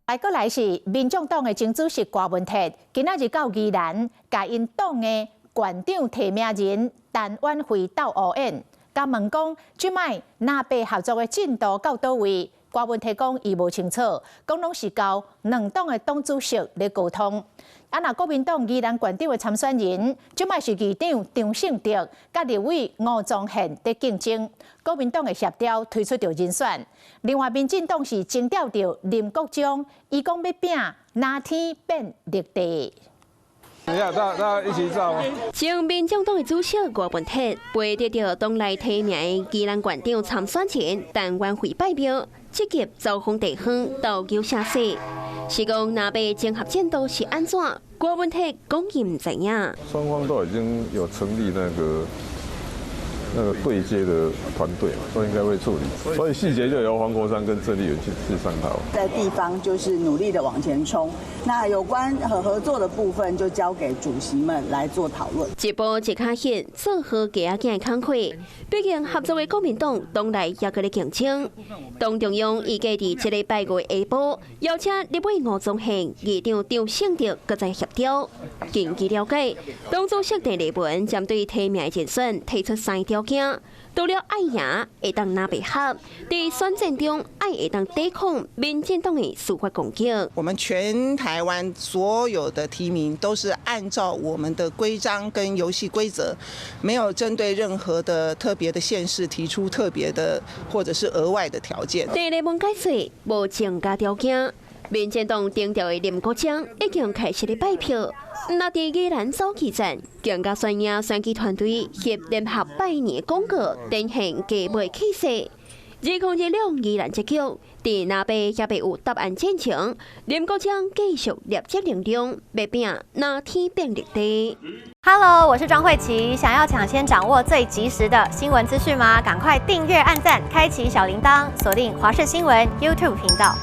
來閣來是民眾黨的前主席郭文鐵，今仔日到宜蘭，共𪜶黨的縣長提名人陳婉慧鬥烏演，共問講，這擺藍白合作的進度到佗位？郭文鐵講伊無清楚，講攏是交兩黨的黨主席咧溝通。啊，若國民黨宜蘭縣長的參選人，這擺是議長張盛德，佮立委吳宗憲佇競爭。國民黨會協調推出著人選。另外，民進黨是徵調著林國璋，伊講欲拚藍天變綠地。等一下，大家一起照。前民眾黨的主席郭文鐵，陪著著黨內提名的宜蘭縣長參選人陳婉慧拜廟，積極走訪地方，鬥搝聲勢。是講藍白整合進度是按怎？郭文鐵講伊毋知影。雙方都已經有成立那個對接的團隊嘛，都應該會處理。所以細節就由黃國昌跟鄭麗媛去商討。在地方就是努力的往前衝。那有關合作的部分，就交給主席們來做討論。一步一跤印，做好雞仔囝的工課。畢竟合作的國民黨黨內也閣咧競爭。黨中央預計佇這禮拜五下晡邀請立委吳宗憲、議長張盛德閣再協調。根據了解，黨主席鄭麗文針對提名的人選提出三條件，除了愛贏會當藍白合，佇選戰中愛會當抵抗民進黨的司法攻擊。我們全台灣所有的提名都是按照我們的規章跟遊戲規則，沒有針對任何的特別的縣市提出特別的或者是額外的條件。鄭麗文解釋無增加條件，民進黨徵調的林國璋已經開始咧拜票。若佇宜蘭早期戰，更加宣揚選舉團隊翕聯合拜年廣告，展現加倍氣勢。2026宜蘭這局，佇藍白猶未有答案進前，林國璋繼續累積能量，欲拚藍天變綠地。 Hello，我是莊慧琪，想要搶先掌握最及時的新聞資訊嗎？趕快訂閱、按讚、開啟小鈴鐺，鎖定華視新聞 YouTube 頻道。